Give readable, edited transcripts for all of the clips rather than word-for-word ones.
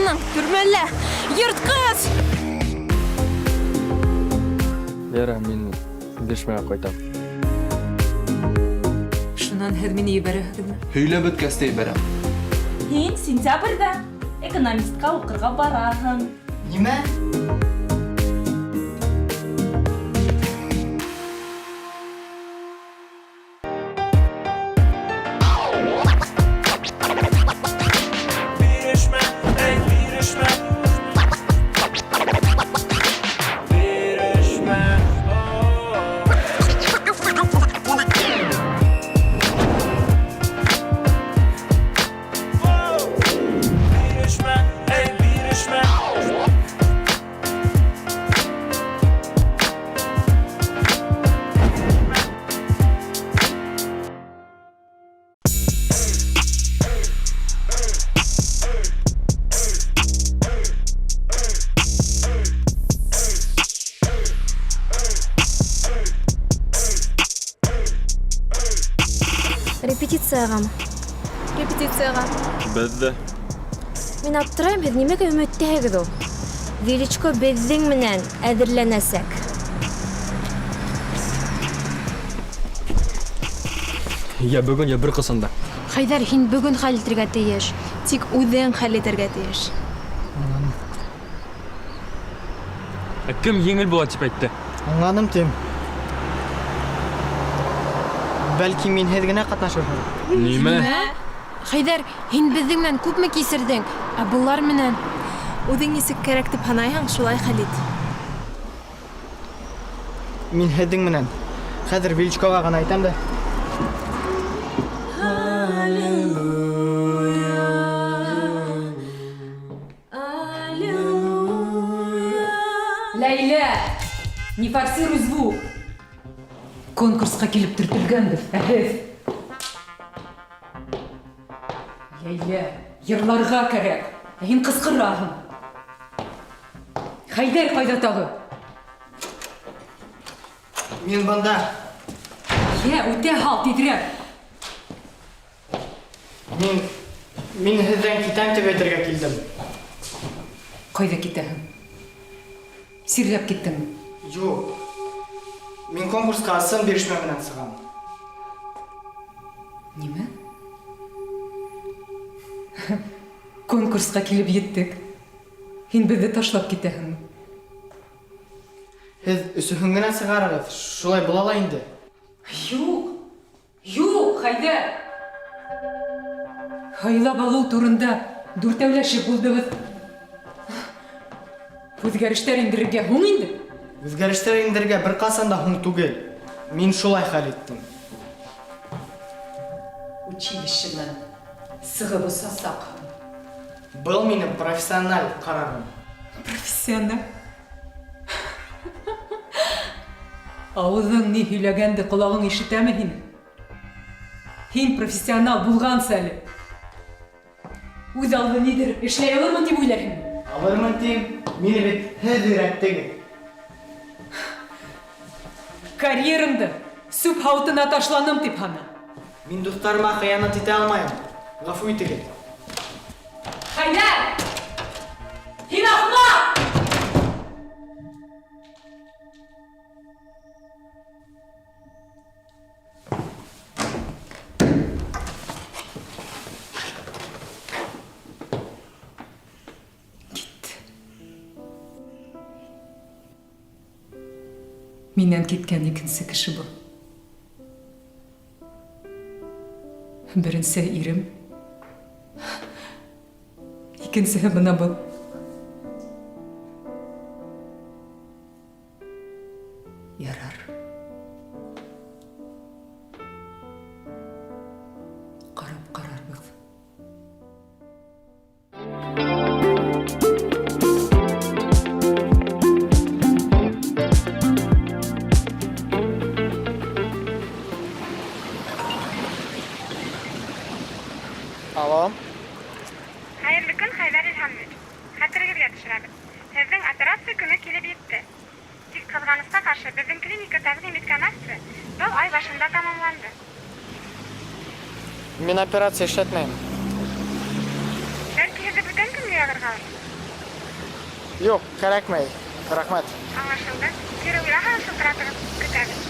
Урының төрмәлә! Йыртҡыс! Лера, мин белешмәгә ҡайтам. Шунан һеҙ мине ебәрәһегеҙме? Һөйләп бөткәс тә ебәрәм. Һин сентябрҙә экономистҡа уҡырға бараһың. Нимә? Бирешмә, эй, бирешмә. Бирешмә. Бирешмә, эй, бирешмә. Репетициягамы? Репетицияға. Беҙ ҙә. Мин аптырайым, һеҙ нимәгә өмөттәһегеҙ ул? Величко беҙҙең менән әҙерләнәсәк. Я бөгөн, я бер ҡасан да. Хәйҙәр, һин бөгөн хәл итергә тейеш. Тик үҙең хәл итергә тейеш. Ә кем еңел була тип әйтте? Аңланым тим. Бәлки минһеҙ генә ҡатнашырһың. Нимә? Хәйҙәр, һин беҙҙең менән күпме кисерҙең, ә былар менән... Үҙең нисек кәрәк тип һанайһың, шулай хәл ит. Мин һеҙҙең менән. Хәҙер Величкоға ғына әйтәм дә. Ләйлә, не форсируй звук. Конкурсҡа килеп төртөлгәнбеҙ, ә һеҙ? Ләйлә, йырларға кәрәк, ә һин ҡысҡыраһың. Хәйҙәр ҡайҙа тағы? Мин бында. Йә, үтә һал тиҙерәк. Мин мин һеҙҙән китәм тип әйтергә килдем. Ҡайҙа китәһең? Сирләп киттеңме? Юҡ. Мин конкурсҡа ысын бирешмә менән сығам. Нимә? Конкурсҡа килеп еттек. Һин беҙҙе ташлап китәһеңме? Һеҙ өсөһөн генә сығарығыҙ. Шулай була ла инде. Юҡ! Юҡ, Хәйҙәр! Һайлап алыу турында дүртәүләшеп булдығыҙ. Үҙгәрештәр индерергә һуң инде. Үҙгәрештәр индерергә бер ҡасан да һуң түгел. Мин шулай хәл иттем. Училищенан сығып осасаҡ. Был минең профессиональ ҡарарым. Профессиональ. Ауыҙың ни һөйләгәнде ҡолағың ишетәме һинең? Һин профессионал булғансы әле. Үҙ алды ниҙер эшләй алырмын тип уйлайһыңмы? Алырмын тим, мине бит һеҙ өйрәттегеҙ. Карьераңды сүп һауытына ташланым тип һана. Мин дуҫтарыма хыянат итә алмайым. Ғәфү итегеҙ. Хәйҙәр! Һин ахмаҡ! Китте. Минән киткән икенсе кеше был. Беренсе ирем. Икенсеһе бына был. Ярар. Ҡарап ҡарарбыҙ. Алло. Хәйерле көн, Хәйҙәр Илһамович. Хәтерегеҙгә төшөрәбеҙ. Һеҙҙең операция көнө килеп етте. Тик ҡыҙғанысҡа ҡаршы, беҙҙең клиника тәҡдим иткән акция был ай башында тамамланды. Мин операция эшләтмәйем. Бәлки һеҙҙе бүтән көнгә языргамы? Юк, кәрәкмәй. Рәхмәт. Аңлашылды. Кире уйлаһагыз, шылтыратыгыз. Көтәбез.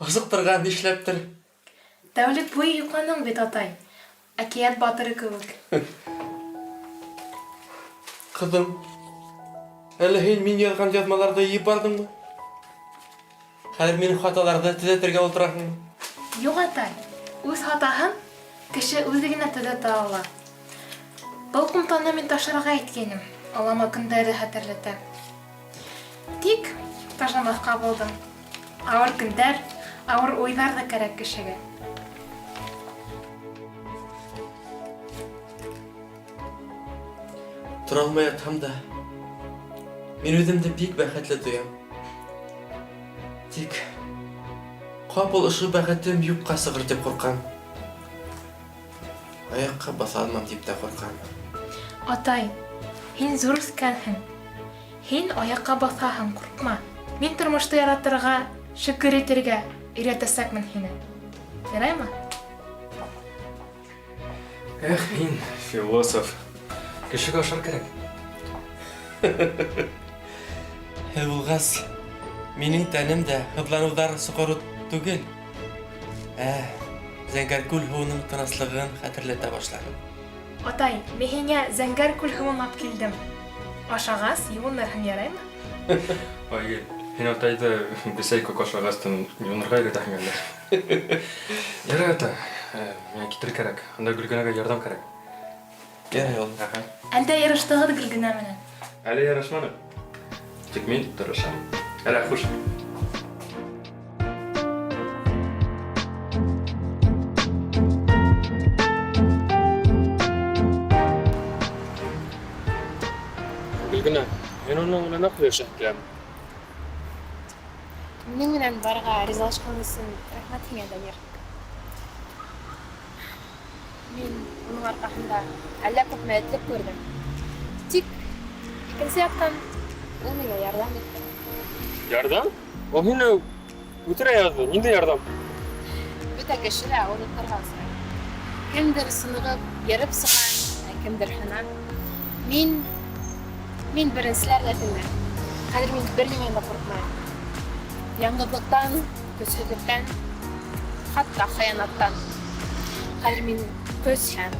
Ашыктырган нишләптер. Тәүлек буе йокланың бит, атай. Әкият батыры кебек. Кызым, әле һин мин язган язмаларды йыйып бардыңмы? Хәзер минем хаталарны төзәтергә утырасыңмы? Юк, атай. Үз хатаһын кеше үзе генә төзәтә ала. Был кумтаны мин ташларга иткәйнем. Алама көндәре хәтерләтә. Тик ташламаска булдым. Авыр көндәр, авыр уйлар да кәрәк кешегә. Тора алмай ятһам да, мин үземне бик бәхетле тоям. Тик капыл ошо бәхетем юкка чыгыр дип куркам. Аякка баса алмам дип тә куркам. Атай, һин зур үскәнһең. Һин аякка басаһың, куркма. Мин тормышты яратырга, шөкер итергә өйрәтәсәкмен һине. Яраймы? Эх, һин, философ. Кешегә ашар кәрәк. Һе булгас, минең тәнем дә һыҙланыуҙар соҡоро түгел, ә Зәңгәр күл һыуының тыныслығын хәтерләтә башланы. Атай, мин һиңә Зәңгәр күл һыуын алып килдем. Ашағас, юынырһың, яраймы? Айгөл, һин атайҙы бесәй күк ашағастын юынырға өйрәтәһең әллә? Ярай, ата, миңә китергә кәрәк. Анда Гөлгенәгә ярҙам кәрәк. Ярай, улым. Аһа. Әлдә ярыштығыҙ Гөлгенә менән? Әле ярышманыҡ. Тик мин тырышам. Әле хуш. Гөлгенә, мин уның белән нык һөйләшәһем киләме? Минең менән барырға ризалашҡан өсөн рәхмәт һиңә, Дамир. Мин уның арҡаһында әллә күпме этлек күрҙем. Тик икенсе яҡтан ул миңә ярҙам итте. Ярҙам? Ул һине үтерә яҙҙы. Ниндәй ярҙам? Бөтә кеше лә ауырлыҡтарға осрай. Кемдер сынығып, йырып сыға, ә кемдер һына. Мин беренселәр рәтендә. Хәҙер мин бер нимәнән дә ҡурҡмайым. Яңғыҙлыҡтан, көсһөҙлөктән, хатта хыянаттан. Хәҙер мин көс һәм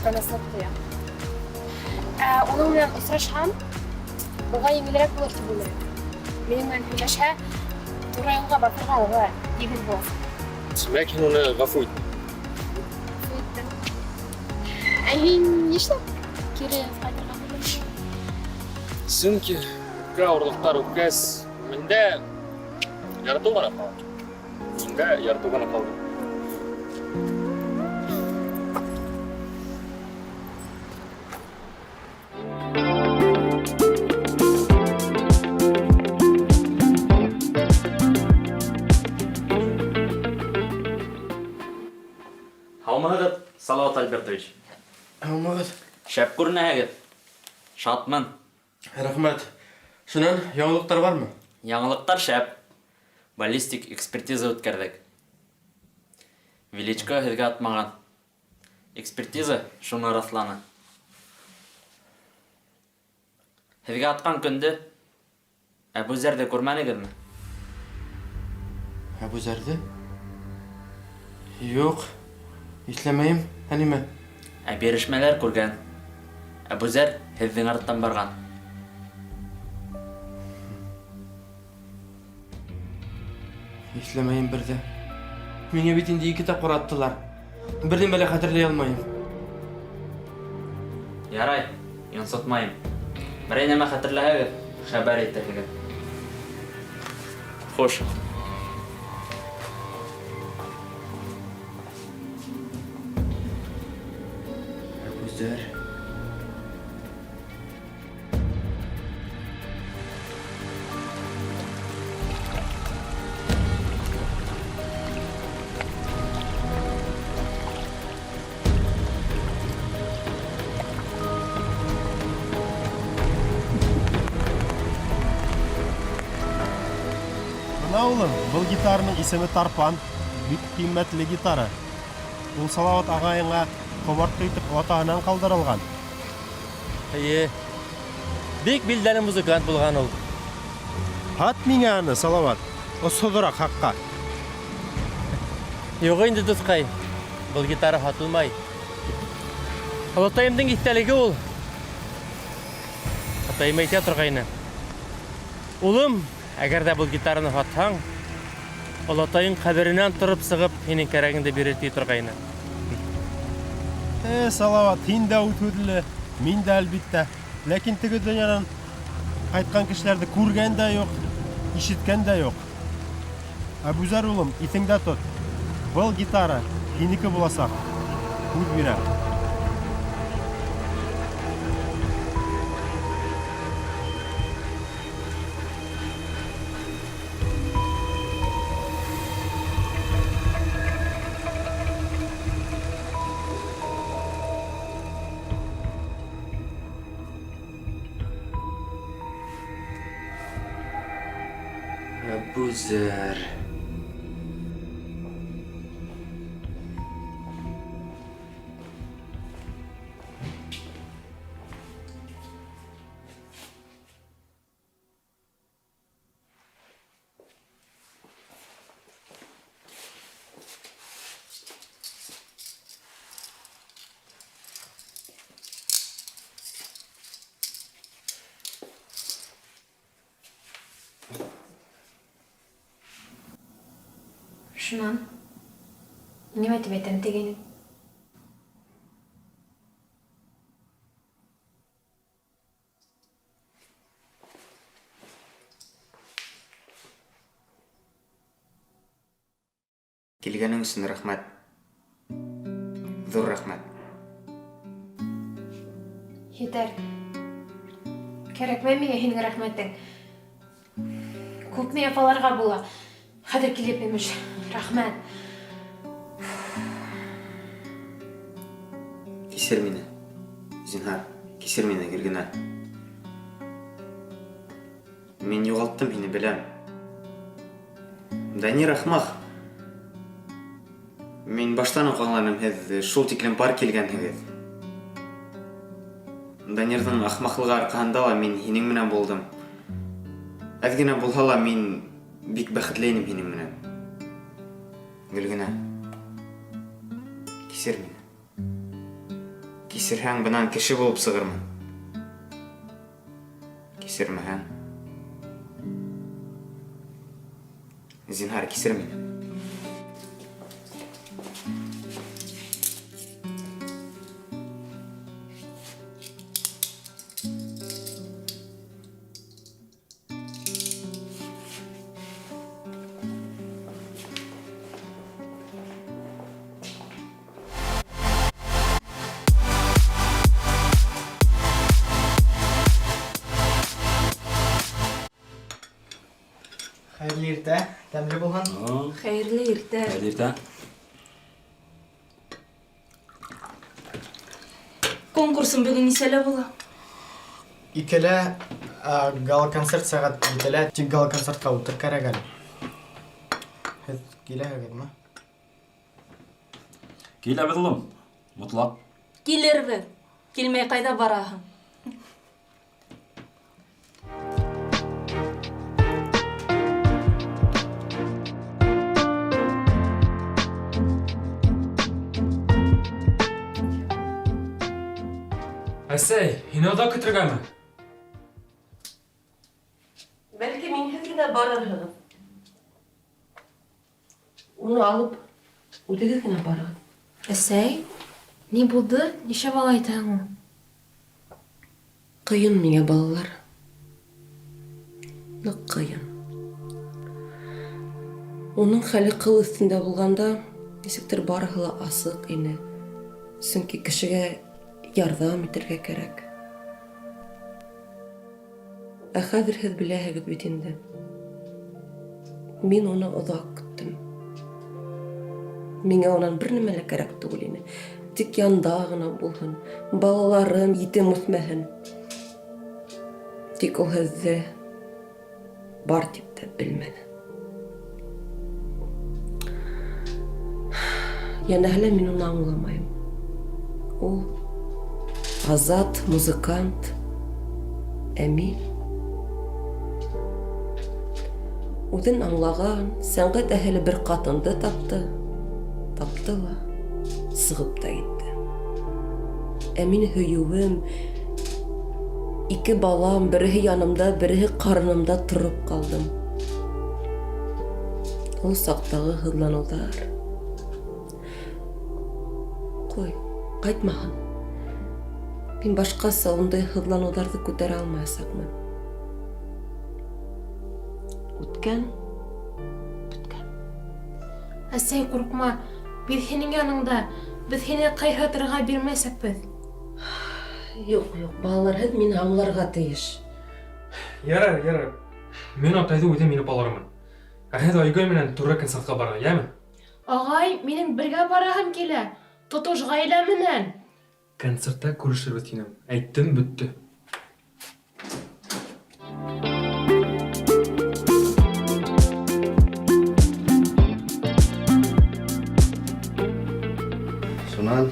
тыныслыҡ тоям. Ә уның менән осрашһам, уға еңелерәк булыр тип уйлайым. Минең менән һөйләшһә, тура юлға баҫырға уға еңел буласаҡ. Тимәк, һин уны ғәфү иттең? Ғәфү иттем. Ә һин нишләп кире ҡайтырға булдың? Сөнки үпкә ауырлыҡтар үткәс, миндә яратыу ғына ҡалды. Миндә яратыу ғына ҡалды. Һаумыһығыҙ, Салават Альбертович. Һаумыһығыҙ. Шәп күренәһегеҙ. Шатмын. Рәхмәт. Шунан яңылыҡтар бармы? Яңылыҡтар шәп. Баллистик экспертиза үткәрҙек. Величко һеҙгә атмаған. Экспертиза шуны раҫланы. Һеҙгә атҡан көндө Әбүзәрҙе күрмәнегеҙме? Әбүзәрҙе? Юҡ, иҫләмәйем. Ә нимә? Ә бирешмәләр күргән. Әбүзәр һеҙҙең арттан барған. Иҫләмәйем бер ҙә. Миңә бит инде ике тапҡыр аттылар. Бер нимә лә хәтерләй алмайым. Ярай, йонсотмайым. Берәй нәмә хәтерләһәгеҙ, хәбәр итерһегеҙ. Хуш. Әбүзәр. улым, был гитараның исеме Тарпан. Бик ҡиммәтле гитара. Ул Салават ағайыңа ҡомартҡы итеп олатаһынан ҡалдырылған. Эйе. Бик билдәле музыкант булған ул. Һат миңә аны, Салават. Осһоҙораҡ хаҡҡа. Юҡ инде, дуҫҡай. Был гитара һатылмай. Олатайымдың иҫтәлеге ул. Атайым әйтә торғайны. Улым, әгәр ҙә был гитараны һатһаң, олатайың ҡәберенән тороп сығып, һинең кәрәгеңде бирер ти торғайны. Э, Салават, һин дә үҙ һүҙле, мин дә әлбиттә. Ләкин теге донъянан ҡайтҡан кешеләрҙе күргән дә юҡ, ишеткән дә юҡ. Әбүзәр улым, иҫеңдә тот. Был гитара һинеке буласаҡ. Һүҙ бирәм. Әбүзәр. Шунан. Нимә тип әйтәм тигәйнең? Килгәнең өсөн рәхмәт. Ҙур рәхмәт. Етәр. Кәрәкмәй миңә һинең рәхмәтең. Күпме яфаларға була. Хәҙер килеп имеш. Рәхмәт. Кисер мине. Зинһар, кисер мине, Гөлгенә. Мин юғалттым һине, беләм. Данир ахмаҡ. Мин баштан уҡ аңланым, һеҙ шул тиклем пар килгәнһегеҙ. Данирҙың ахмаҡлығы арҡаһында ла мин һинең менән булдым. Әҙ генә булһа ла мин бик бәхетле инем һинең менән. Гөлгенә, кисер мине. Кисерһәң, бынан кеше булып сығырмын. Кисермәһәң... Зинһар, кисер мине. Хәйерле иртә, тәмле булһын. Хәйерле иртә. Хәйерле иртә. Конкурсың бөгөн нисәлә була? Икелә, гала-концерт сәғәт етелә, тик гала-концертҡа үтер кәрәк әле. Һеҙ киләһегеҙме? Киләбеҙ, улым. Мотлаҡ. Килербеҙ. Килмәй ҡайҙа бараһың? Әсәй, һине оҙаҡ көтөргәме? Бәлки минһеҙ генә барырһығыҙ. Уны алып, үҙегеҙ генә барығыҙ. Әсәй, ни булды? Нишләп алай итәһең ул? Ҡыйын миңә, балалар. Ныҡ ҡыйын. Уның хәле ҡыл өҫтөндә булғанда, нисектер барыһы ла асыҡ ине. Сөнки кешегә ярҙам итергә кәрәк. Ә хәҙер һеҙ беләһегеҙ бит инде. Мин уны оҙаҡ көттөм. Миңә унан бер нәмә лә кәрәк түгел ине. Тик янда ғына булһын, балаларым етем үҫмәһен. Тик ул һеҙҙе бар тип тә белмәне. Йәнәһе лә мин уны аңламайым. Ул азат музыкант, ә мин үҙен аңлаған, сәнғәт әһеле бер ҡатынды тапты. Тапты ла, сығып та китте. Ә мин һөйөүем, ике балам, береһе янымда, береһе ҡарынымда тороп ҡалдым. Ул саҡтағы һыҙланыуҙар. Ҡуй, ҡайтмаһын. Мин башҡаса ундай һыҙланыуҙарҙы күтәрә алмаясаҡмын. Үткән, бөткән. Әсәй, ҡурҡма, беҙ һинең яныңда, беҙ һине ҡыйырһытырға бирмәйәсәкбеҙ. Юҡ, юҡ, балалар, һеҙ мине аңларға тейеш. Ярар, ярар. Мин атайҙы үҙем инеп алырмын. Ә һеҙ Айгөл менән тура концертҡа барығыҙ, йәме? Ағай, минең бергә бараһым килә. Тотош ғаилә менән. Концертта күрешербеҙ тинем. Әйттем, бөттө. Шунан,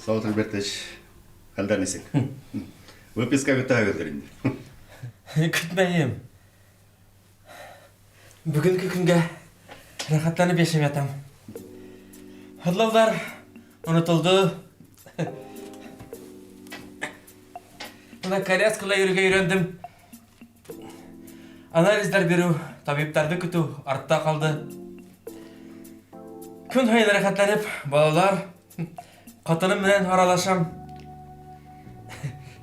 Салават Альбертович, хәлдәр нисек? Выписка көтәһегеҙҙер инде. Көтмәйем. Бөгөнгө көнгә рәхәтләнеп йәшәп ятам. Һыҙлауҙар онотолдо. Бына коляскала йөрөргә өйрәндем. Анализдар биреү, табиптарҙы көтөү артта ҡалды. Көн һайын рәхәтләнеп, балалар, ҡатыным менән аралашам.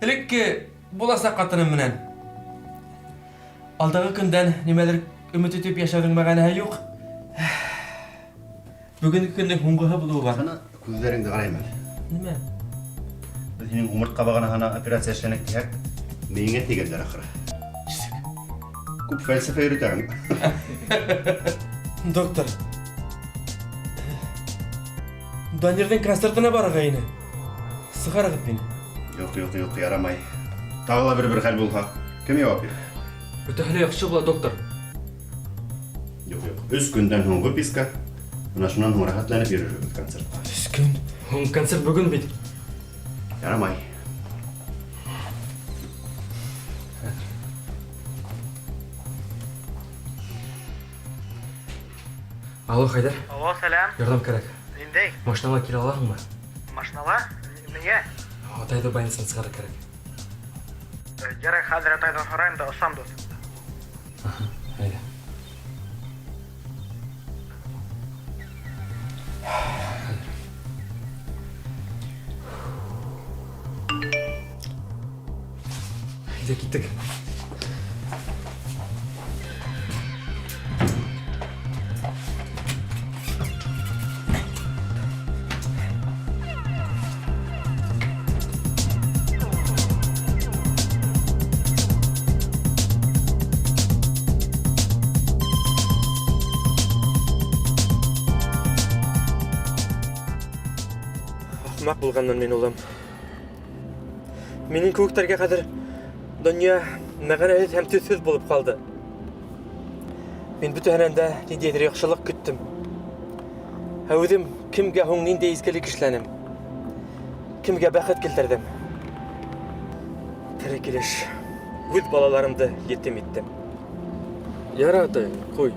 Элекке буласаҡ ҡатыным менән. Алдағы көндән нимәлер өмөт итеп йәшәүҙең мәғәнәһе юҡ. Бөгөнгө көндөң һуңғыһы булыуы бар. Ҡана, күҙҙәреңде ҡарайым әле. Нимә? Беҙ һинең умыртҡа бағанаһына операция эшләнек тиһәк, мейеңә тейгәндәр ахыры. Күп фәлсәфә йөрөтәһең. Доктор, Данирҙың концертына барырға ине. Сығарығыҙ мине. Юҡ, юҡ, юҡ, ярамай. Тағы ла бер-бер хәл булһа, кем яуап бирер? Бөтәһе лә яҡшы була, доктор. Юҡ, юҡ. Өс көндән һуң выписка. Бына шунан һуң рәхәтләнеп йөрөрбөҙ концертҡа. Өс көн? Һуң концерт бөгөн бит. Ярамай. Алло, Хәйҙәр. Алло, сәләм. Ярҙам кәрәк. Ниндәй? Машинала килә алаһыңмы? Машинала? Миңә? Атайҙы больницанан сығарыр кәрәк. Ярай, хәҙер атайҙан һорайым да осам, дуҫ. Аһа, әйҙә. Әйҙә, киттек. Ахмаҡ булғанмын мин, улым. Минең кеүектәргә хәҙер донъя мәғәнәһеҙ һәм төҫһөҙ булып ҡалды. Мин бөтәһенән дә ниндәйҙер яҡшылыҡ көттөм. Ә үҙем кемгә һуң ниндәй изгелек эшләнем? Кемгә бәхет килтерҙем? Тере килеш үҙ балаларымды етем иттем. Ярай, атай, ҡуй.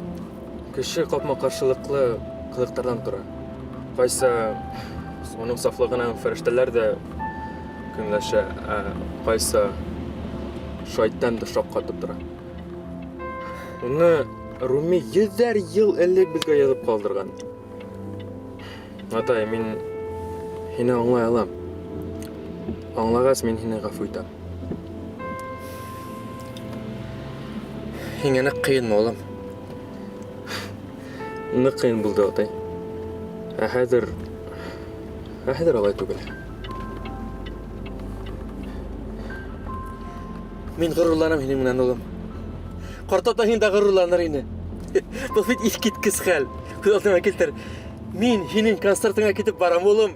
Кеше ҡапма-ҡаршылыҡлы ҡылыҡтарҙан тора. Ҡайсы уның сафлығынан фәрештәләр ҙә көнләшә, ә ҡайсы шайтан да шаҡ ҡатып тора. Уны Руми йөҙҙәр йыл элек беҙгә яҙып ҡалдырған. Атай, мин һине аңлай алам. Аңлағас, мин һине ғәфү итәм. Һиңә ныҡ ҡыйынмы, улым? Ныҡ ҡыйын булды, атай. Ә хәҙер алай түгел. Мин ғорурланам һинең менән, улым. Ҡартата һин дә ғорурланыр ине. Был бит иҫ киткес хәл. Күҙ алдыңа килтер. Мин һинең концертыңа китеп барам, улым.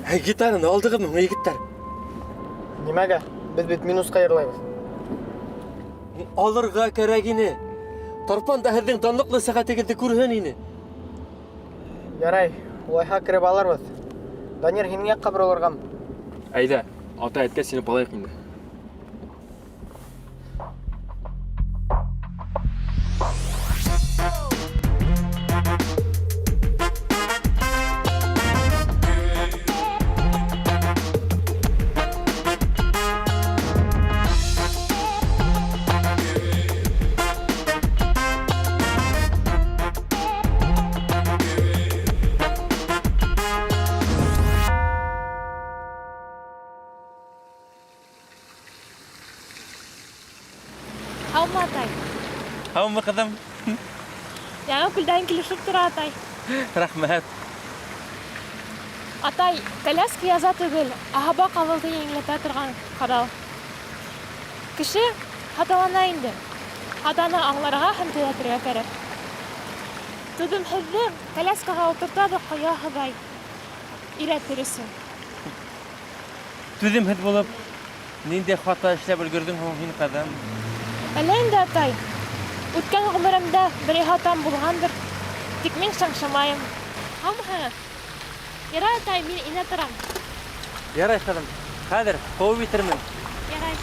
Ә гитараны алдығыҙмы һуң, егеттәр? Нимәгә? Беҙ бит минусҡа йырлайбыҙ. Алырға кәрәк ине. Тарпан да һеҙҙең данлыҡлы сәғәтегеҙҙе күрһен ине. Ярай, улайһа кереп алырбыҙ. Данир, һинең яҡҡа боролорғамы? Әйҙә, атай әйткәс, инеп алайыҡ инде. Һаумы, атай? Һаумы, ҡыҙым? Яңы күлдәгең килешеп тора, атай. Рәхмәт. Атай, коляска яза түгел, ә һабаҡ алыуҙы еңелләтә торған ҡорал. Кеше хаталана инде. Хатаны аңларға һәм төҙәтергә кәрәк. Түҙемһеҙҙе коляскаға ултырта ҙа ҡуя Хоҙай. Өйрәтер өсөн. Түҙемһеҙ булып, ниндәй хата эшләп өлгөрҙөң һуң һин, ҡыҙым? Әллә инде, атай, үткән ғүмеремдә берәй хатам булғандыр. Тик мин шыңшымайым. Һаумыһығыҙ? Ярай, атай, мин инә торам. Ярай, ҡыҙым. Хәҙер ҡыуып етермен. Ярай.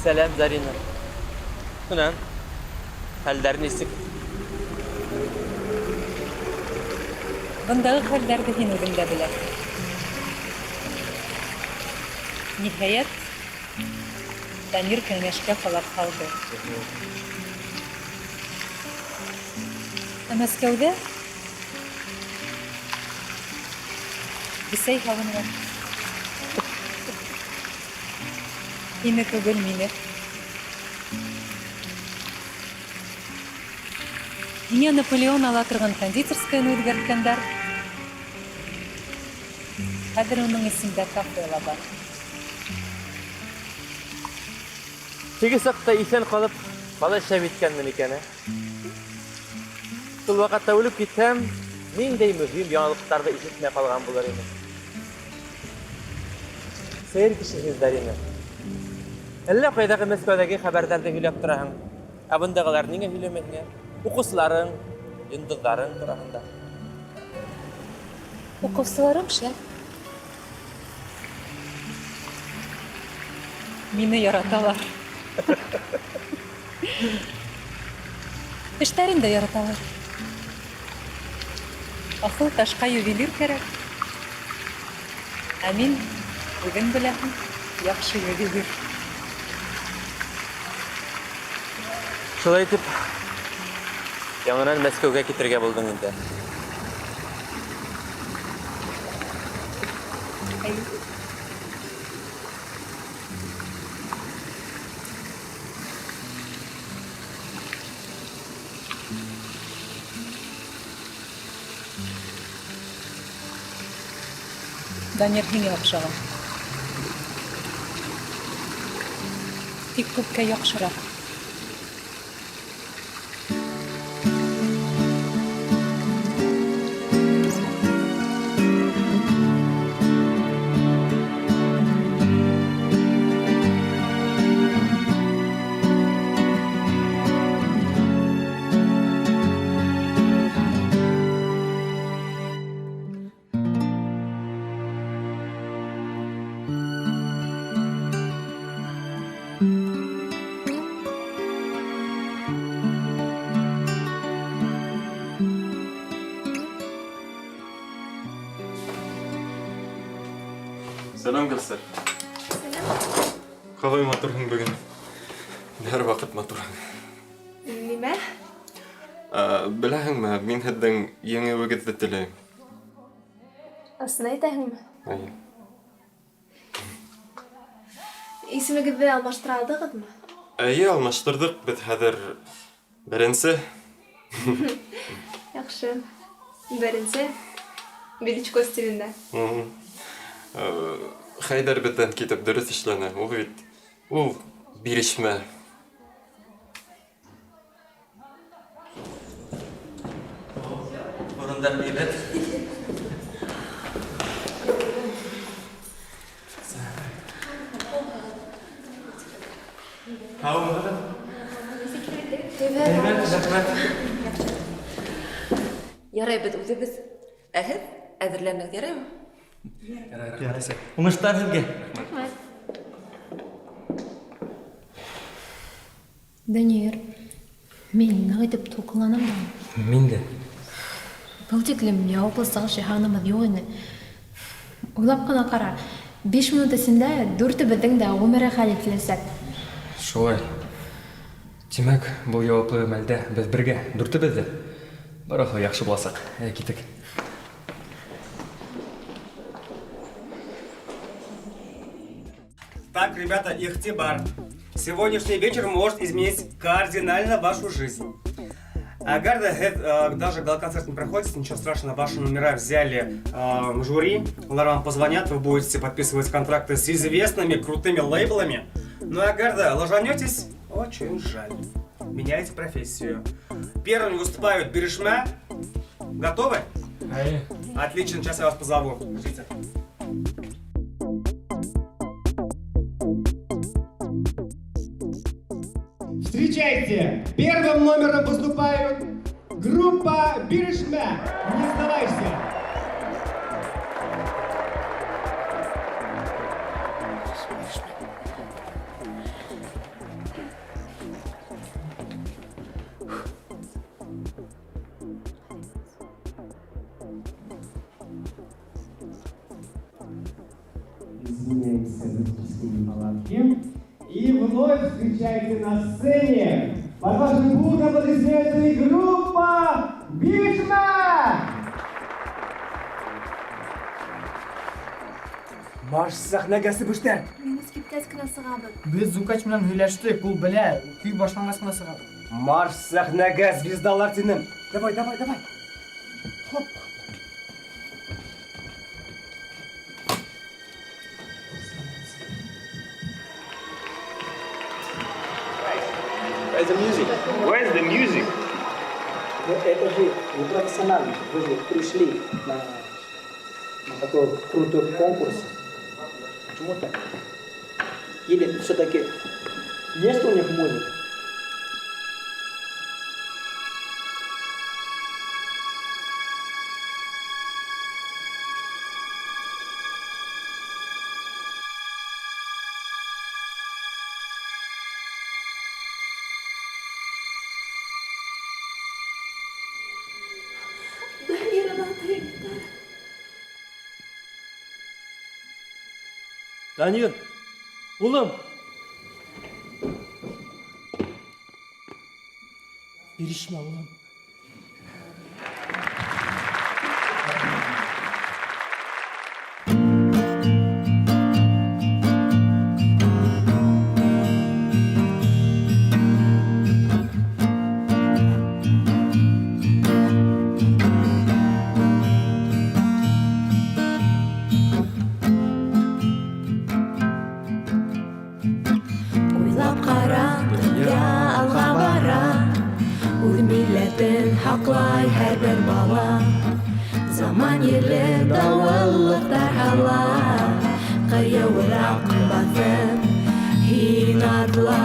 Сәләм, Зарина. Унан, хәлдәр нисек? Бындағы хәлдәрҙе һин үҙең дә беләһең. Ниһайәт, Данир кәңәшкә ҡолаҡ һалды. Ә Мәскәүҙә бесәй һалынған. Һине түгел, мине. Һиңә Наполеон ала торған кондитерскаяны үҙгәрткәндәр. Хәҙер уның эсендә кафе ла бар. Теге саҡта иҫән ҡалып, ҡалай шәп иткәнмен икән, ә? Шул ваҡытта үлеп китһәм, ниндәй мөһим яңылыҡтарҙы ишетмәй ҡалған булыр инем. Сәйер кеше һин, Зарина. Әллә ҡайҙағы Мәскәүҙәге хәбәрҙәрҙе һөйләп тораһың. Ә бындағылар ниңә һөйләмәйһең, ә? Уҡыусыларың, йондоҙҙарың тураһында. Уҡыусыларым шәп. Мине яраталар. Эштәрен дә яраталар. Аҫыл ташҡа ювелир кәрәк. Ә мин, үҙең беләһең, яҡшы ювелир. Шулай итеп, яңынан Мәскәүгә китергә булдың инде. Әйе. Данир һиңә оҡшаған. Тик күпкә яҡшыраҡ. Сәләм, Гөлсәр. Сәләм. Ҡалай матурһың бөгөн. Һәр ваҡыт матурһың. Нимә? Беләһеңме, мин һеҙҙең еңеүегеҙҙе теләйем. Ысын әйтәһеңме? Эйе. Исемегеҙҙе алмаштыра алдығыҙмы? Эйе, алмаштырҙыҡ. Беҙ хәҙер беренсе. Яҡшы. Беренсе. Величко стилендә. Хәйҙәр беҙҙән китеп дөрөҫ эшләне. Ул бит, ул бирешмә. Урындар һәйбәт. Һаумыһығыҙ? Әйбәт, рәхмәт. Ярай, беҙ үҙебеҙ. Ә һеҙ әҙерләнегеҙ, яраймы? Ярай, рәхмәт, әсәй. Уңыштар һеҙгә. Рәхмәт. Данир, мин ныҡ итеп тулҡынланам да. Мин дә. Был тиклем яуаплы сығыш яһағаныбыҙ юҡ ине. Уйлап ҡына ҡара, 5 минут эсендә дүртебеҙҙең дә ғүмере хәл ителәсәк. Шулай. Тимәк, был яуаплы мәлдә беҙ бергә, дүртебеҙ ҙә. Барыһы ла яҡшы буласаҡ. Әй, китек. Так, ребята, игътибар. Сегодняшний вечер может изменить кардинально вашу жизнь. Әгәр ҙә һеҙ даже гала-концерт не проходите, ничего страшного, ваши номера взяли жюри, улар вам позвонят, вы будете подписывать контракты с известными крутыми лейблами. Но әгәр ҙә ложанетесь, очень жаль. Меняйте профессию. Первыми выступают Бирешмә. Готовы? Әйе. Отлично, сейчас я вас позову. Ждите. Встречайте! Первым номером выступают группа Бирешмә. Не сдавайся! Извиняемся за технические неполадки. И вновь встречайте на сцене под ваши бурные аплодисменты группа Бирешмә! Марш сәхнәгә, себештәр! Мин киткәс кенә сығабыҙ. Беҙ Звукач менән һөйләштек, ул белә, көй башланғас ҡына сығабыҙ. Марш сәхнәгә, звездалар тинем. Давай, давай, давай. Хоп. Where's the music? Where's the music? Ну, это же не профессионально. Вы же пришли на такой крутой конкурс. Почему так? Или все-таки есть у них музыка? Данир, улым! Бирешмә, улым. Уйлап ҡара, донъя алға бара. Үҙ милләтен һаҡлай һәр бер бала. Заман еле дауыллыҡтар һала. Ҡыйыуыраҡ баҫып һин атла.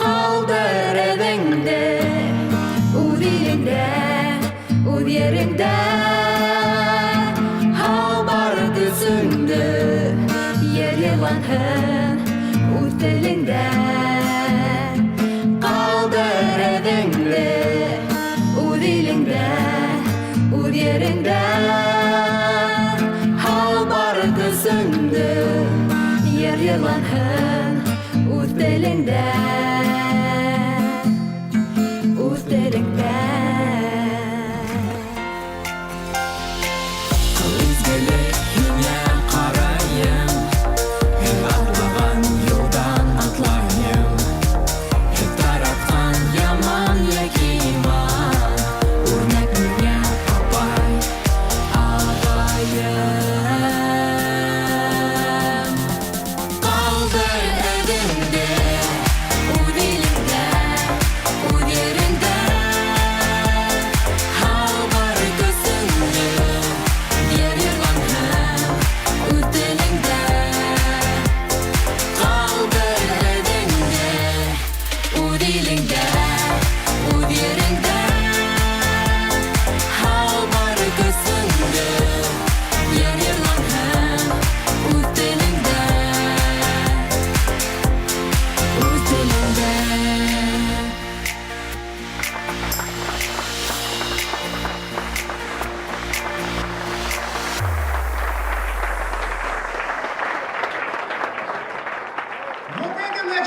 Ҡалдыр эҙеңде үҙ илеңдә, үҙ ереңдә. Һал бар көсөңдө, ер йырланһын үҙ телеңдә. Ҡалдыр эҙеңде үҙ илеңдә, үҙ ереңдә. Һал бар көсөңдө, ер йырланһын үҙ телеңдә. Үҙ телеңдә. Ҡыл изгелек һиңә ҡарайым, һин атлаған юлдан атлайым. Һеҙ таратҡан яман йәки иман, үрнәк миңә апай, атайым. Ҡалдыр эҙеңде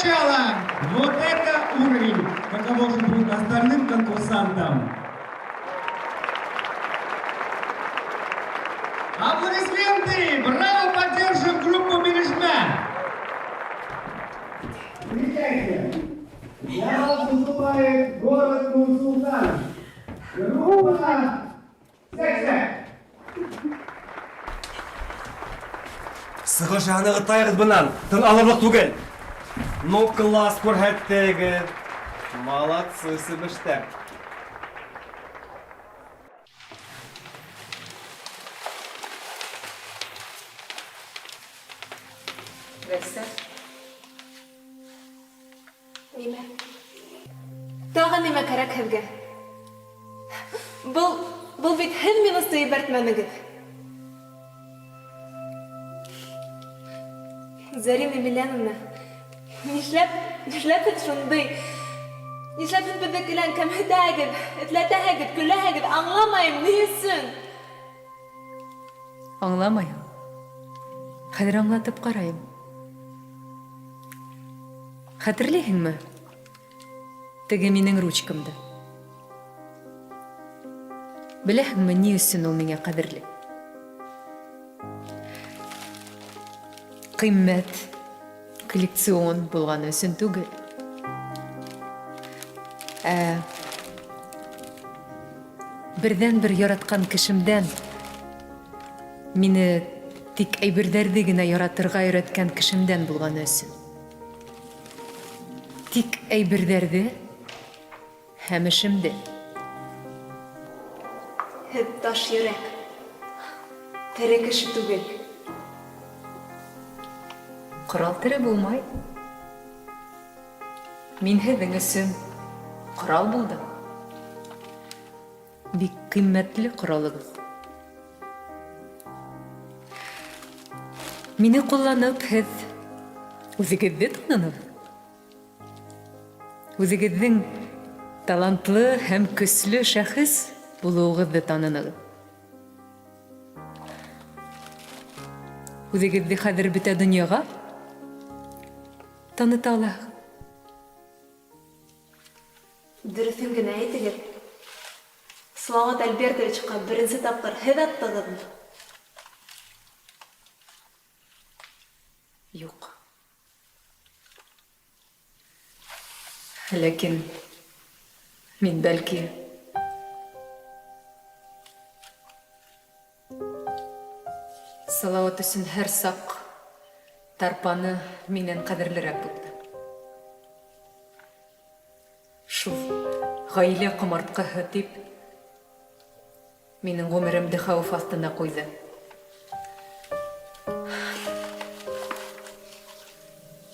начало! Вот это уровень! Каково же будет остальным конкурсантам? Аплодисменты! Браво! Поддержим группу «Бережмя»! Встречайте! Для вас выступает город Нур-Султан. Группа «Секса». Сығыш яһанығыҙ тайығыҙ бынан. Тын алырлыҡ түгел. Ну, класс күрһәттегеҙ. Молодцы, себештәр. Рәйсә. Нимә? Тағы нимә кәрәк һеҙгә? Был, был бит һеҙ минусты ебәртмәнегеҙ. Зарина Емельяновна, нишләп, нишләп һеҙ шундай? Нишләп һеҙ беҙҙе гелән кәмһетәһегеҙ, этләтәһегеҙ, көләһегеҙ, аңламайым, ни өсөн? Аңламайым. Хәҙер аңлатып ҡарайым. Хәтерләйһеңме? Теге минең ручкамды. Беләһеңме, ни өсөн ул миңә ҡәҙерле? Ҡиммәт, коллекцион булғаны өсөн түгел. Ә берҙән-бер яратҡан кешемдән мине тик әйберҙәрҙе генә яратырға өйрәткән кешемдән булғаны өсөн. Тик әйберҙәрҙе һәм эшемде. Һеҙ таш йөрәк. Тере кеше түгел. Ҡорал тере булмай. Мин һеҙҙең өсөн ҡорал булдым. Бик ҡиммәтле ҡоралығыҙ. Мине ҡулланып, һеҙ үҙегеҙҙе танынығыҙ. Үҙегеҙҙең талантлы һәм көслө шәхес булыуығыҙҙы танынығыҙ. Үҙегеҙҙе хәҙер бөтә донъяға таныта алаһығыҙ. Дөрөҫөн генә әйтегеҙ. Салауат Альбертовичҡа беренсе тапҡыр һеҙ аттығыҙмы? Юҡ. Ләкин мин бәлки Салауат өсөн һәр саҡ тарпаны минән ҡәҙерлерәк булды. Шул ғаилә ҡомартҡыһы тип минең ғүмеремде хәүеф аҫтына ҡуйҙы.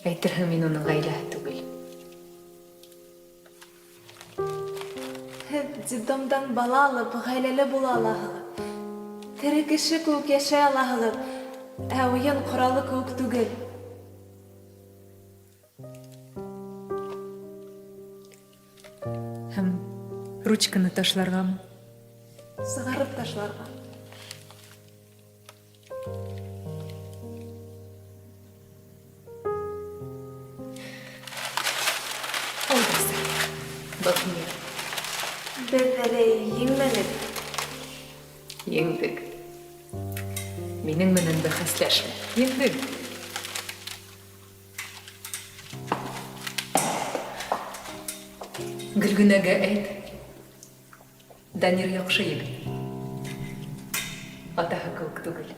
Әйтерһең, мин уның ғаиләһе түгел. Һеҙ детдомдан бала алып, ғаиләле була алаһығыҙ. Тере кеше кеүек йәшәй алаһығыҙ, ә уйын ҡоралы кеүек түгел. Һәм ручканы ташларғамы? Сығарып ташларға. Алайса, был һиңә. Беҙ әле еңмәнек. Еңдек. Минең менән бәхәсләшмә. Еңдек. Гөлгенәгә әйт. Данир яҡшы егет. Атаһы кеүек түгел.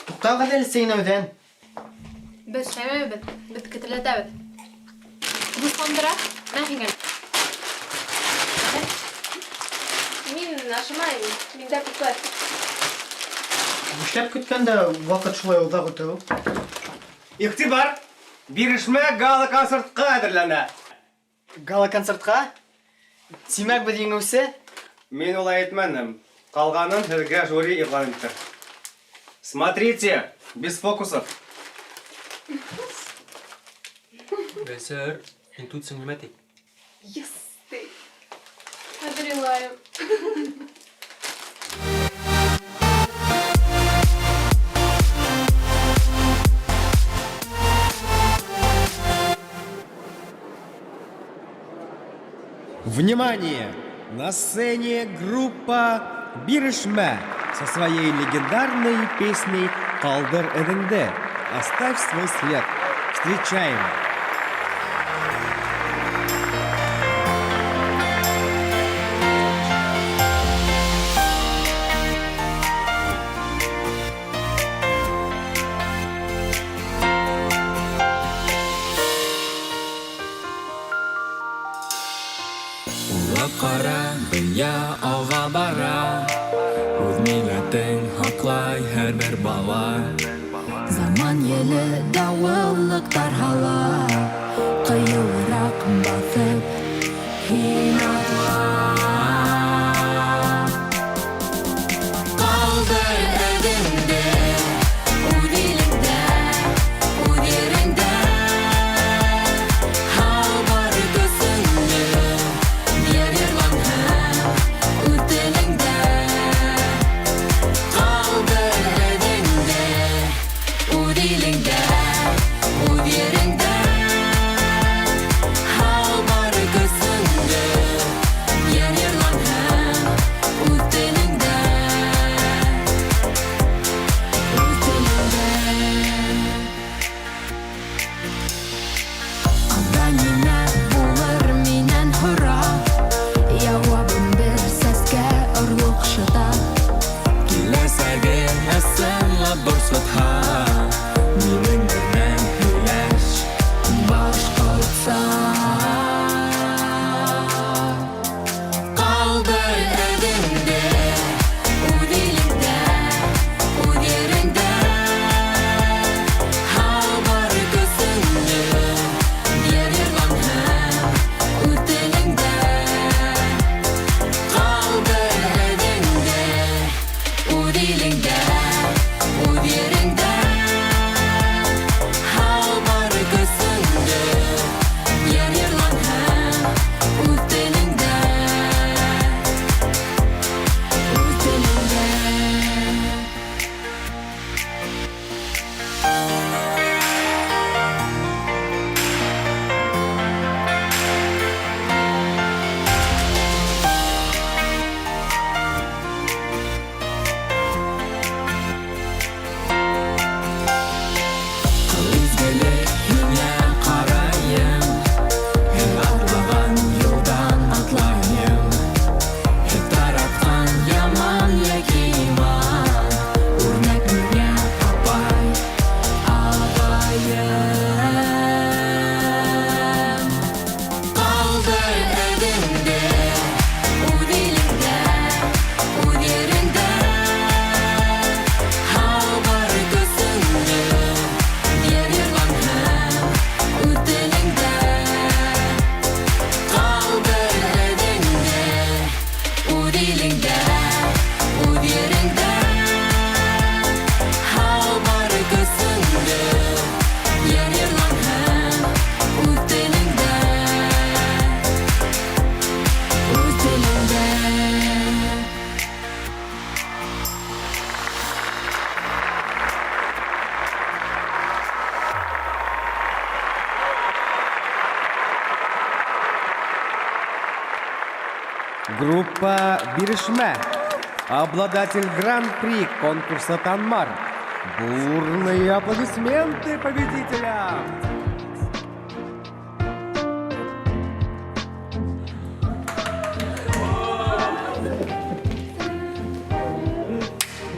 Туҡтағыҙ әле сәйнәүҙән. Беҙ сәйнәмәйбеҙ, беҙ кетерләтәбеҙ. Дуҫландыра, мә һиңә. Мин ашамайым, миндә күпер. Нишләп көткәндә ваҡыт шулай оҙаҡ үтә ул? Иғтибар! Бирешмә гала-концертҡа әҙерләнә. Гала-концертҡа? Тимәк, беҙ еңеүсе? Мин улай әйтмәнем. Ҡалғанын һеҙгә жюри иғлан итер. Смотрите, без фокусов. Гөлсәр, интуицияң нимә ти? Yes, ти. Хәҙер илайым. Внимание! На сцене группа Бирешмә со своей легендарной песней «Ҡалдыр эҙеңде». Оставь свой след. Встречаем! Уйлап ҡара, донъя алға бара. Үҙ милләтен һаҡлай һәр бер бала. Заман еле дауыллыҡтар һала, Ҡыйыуыраҡ баҫып һин атла. Ҡалдыр эҙеңде үҙ илеңдә, үҙ ереңдә. Һал бар көсөңдө, йыр йырланһын үҙ телеңдә. Ҡалдыр эҙеңде үҙ илеңдә, үҙ ереңдә. Һал бар көсөңдө, йыр йырланһын үҙ телеңдә. Үҙ телеңдә. Алда нимә булыр минән һора, Яуабым бер сәскә орлоҡ шыта. Киләсәгең ысынлап борсотһа, минең менән һөйләш башҡортса. Ҡалдыр эҙеңде үҙ илеңдә, үҙ ереңдә. Һал бар көсөңдө, йыр йырланһын үҙ телеңдә. Ҡалдыр эҙеңде үҙ илеңдә, үҙ ереңдә. Һал бар көсөңдө, йыр йырланһын үҙ телеңдә. Үҙ телеңдә. Ҡыл изгелек һиңә ҡарайым, Һин атлаған юлдан атлайым. Һеҙ таратҡан яман йәки иман, Үрнәк миңә апай, ағайым. Ҡалдыр эҙеңде үҙ илеңдә, үҙ ереңдә. Һал бар көсөңдө, йыр йырланһын үҙ телеңдә. Ҡалдыр эҙеңде үҙ илеңдә, үҙ ереңдә. Һал бар көсөңдө, йыр йырланһын үҙ телеңдә. Үҙ телеңдә. Группа Бирешмә. Обладатель гран-при конкурса Танмар. Бурные аплодисменты победителям!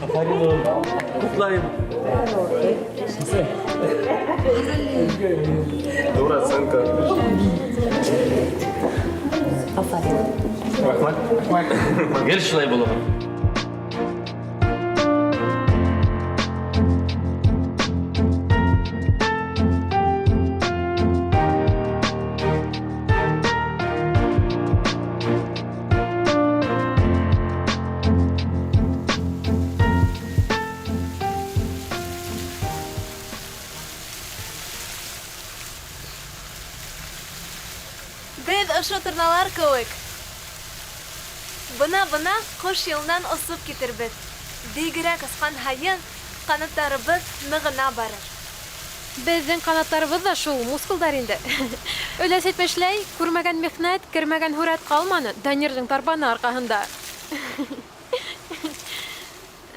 Афарин, ҡотлайым. Ҙур оценка. Афарин. Рәхмәт. Гел шулай булығыҙ. торналар кеүек. Бына-бына ҡош юлынан осоп китербеҙ. Бигерәк осҡан һайын ҡанаттарыбыҙ нығына барыр. Беҙҙең ҡанаттарыбыҙ ҙа шул мускулдар инде. Өләс әйтмешләй, күрмәгән михнәт, кермәгән һүрәт ҡалманы Данирҙың тарпаны арҡаһында.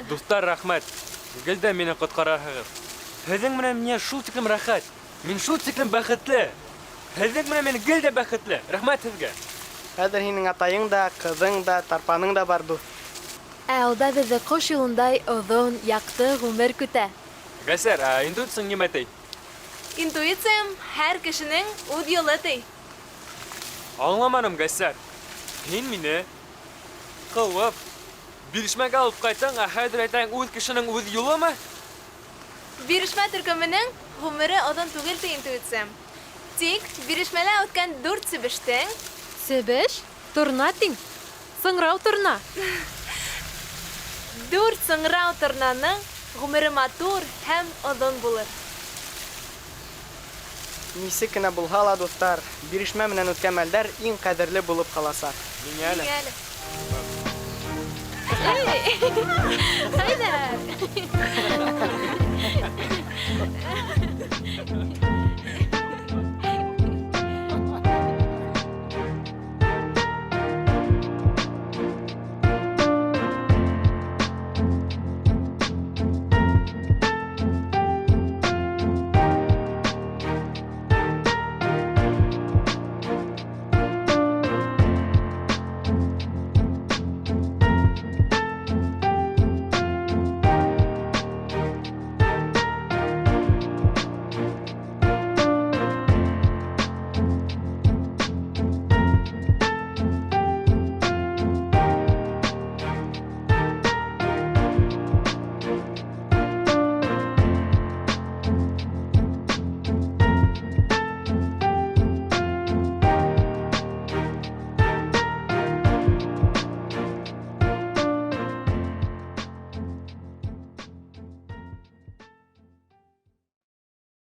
Дуҫтар, рәхмәт. Гел дә мине ҡотҡараһығыҙ. Һеҙҙең менән миңә шул тиклем рәхәт. Мин шул тиклем бәхетле. Һеҙҙең менән мин гел дә бәхетле. Рәхмәт һеҙгә. Хәҙер һинең атайың да, ҡыҙың да, тарпаның да бар, дуҫ. Ә алда беҙҙе ҡош юлындай оҙон, яҡты ғүмер көтә. Гәсәр, ә интуицияң нимә ти? Интуициям һәр кешенең үҙ юлы ти. Аңламаным, Гәсәр. Һин мине ҡыуып, бирешмәгә алып ҡайттың, ә хәҙер әйтәң, үҙ кешенең үҙ юлымы? Бирешмә төркөмөнөң ғүмере оҙон түгел ти интуициям. Тик бирешмәлә үткән дүрт себештең Себеш? Торна тиң. Сыңрау торна. Дүрт сыңрау торнаның ғүмере матур һәм оҙон булыр. Нисек кенә булһа ла, дуҫтар, бирешмә менән үткән мәлдәр иң ҡәҙерле булып ҡаласаҡ. Миңә әле. Миңә әле. Хәйҙәр!